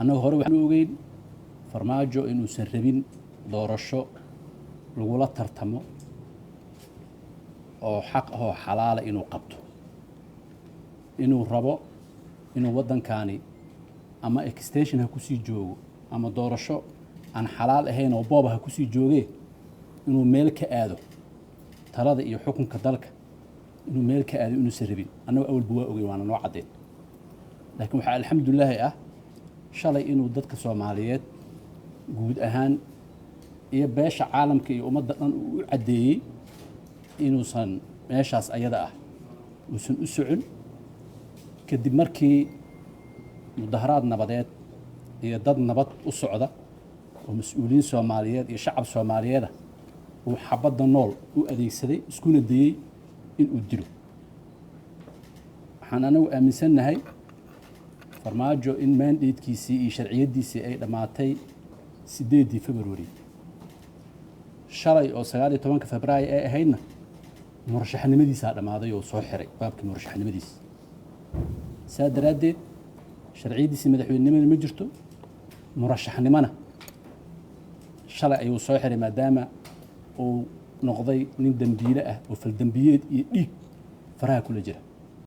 Annaga hore waxaanu ogeyn Farmaajo inuusan rabin doorasho lagula tartamo oo xaq ahoo xalaala inuu qabto, inuu rabo inuu waddankaani ama extension ha kusii joogo ama doorasho aan xalaal ahayn oo booba ha kusii joogee, inuu meel ka aado talada iyo xukunka dalka, inuu meel ka aado inuusan rabin. Annagu awalba waa ogeyn, waana noo caddeyn. Laakiin waxaa alxamdulilaahi ah shalay inuu dadka Soomaaliyeed guud ahaan iyo beesha caalamka iyo ummadda dhan uu u caddeeyey inuusan meeshaas ayada ah uusan u socon, kadib markii mudaharaad nabadeed iyo dad nabad u socda oo mas-uuliyiin Soomaaliyeed iyo shacab Soomaaliyeeda uu xabadda nool u adeegsaday, iskuna dayey inuu dilo. Waxaan anagu aaminsannahay Farmaajo in mandatekiisii iyo sharciyaddiisii ay dhammaatay 8-dii February. Shalay oo 19-ka Febraayo ay ahaydna murashaxnimadiisaa dhammaaday oo soo xiray baabkii murashaxnimadiisa. Saa daraaddeed sharciyaddiisii madaxweynenimada ma jirto, murashaxnimona shalay ayuu soo xiray, maadaama uu noqday nin dembiile ah oo faldembiyeed iyo dhiig faraha kula jira.